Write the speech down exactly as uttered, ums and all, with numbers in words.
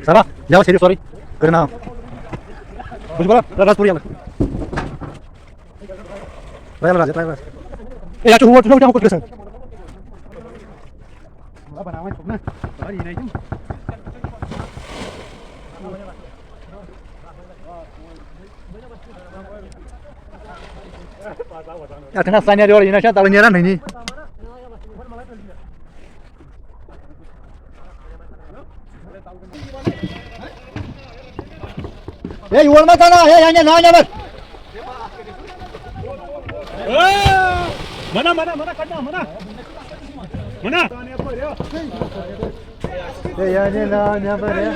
سبا، جاو سیری sorry کرنا. بولا راج پوری. ترٛےٚ لَڑ، ترٛےٚ لَڑ. اے، یَتھ چھُ ہور، چھُنہ وٕچھان ہُہ کوٚت گژھان؟ یَتھ چھُنہ سَنٮ۪ر یورٕ، یہِ نہ چھُنہ تَلہٕ نیران نٔنی. ہے، یور ما ژَنا، ہے، یہِ اَنہِ ناو نٮ۪بر. منہ، منہ، منہ، کڑنا، منہ. منہ. ہے، یہِ اَنہِ ناو نٮ۪بر، ہے.